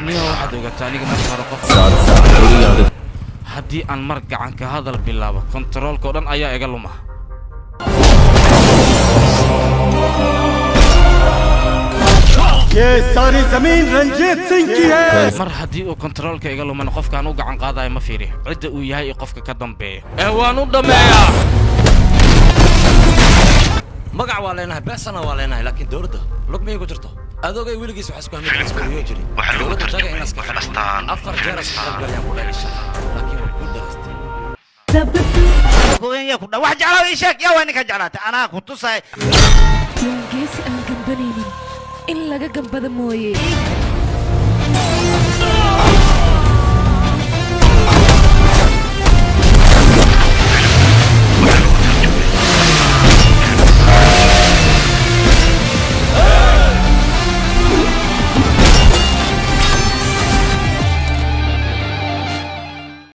Niyo, waxaad ogaataa, aniga marka hore qof haddii aan mar gacanka hadal bilaabo, kontaroolka oo dhan ayaa iga luma. ये सारी जमीन रंजीत सिंह की है। Mar haddii uu kontaroolka iga lumana, qofkaan u gacan qaadayo ma fiiri cidda uu yahay iyo qofka ka dambeeya ee waan u dhammeeyaa. Magac waa leenahay, beesana waa leenahay, laakiin dowladda lug miyay ku jirto? Adoogay weligiis waxaa isku hamid jiri dowladda jaga inaas ka afar jeer iska qaybgalayaan ku dhagisha, laakiin way ku daraystay. Ku dha wax jeclaa, ii sheeg, yaa waa ninka jeclaatay, anaa ku tusay. Waa geesi aan gambanaynin in laga gambada mooye.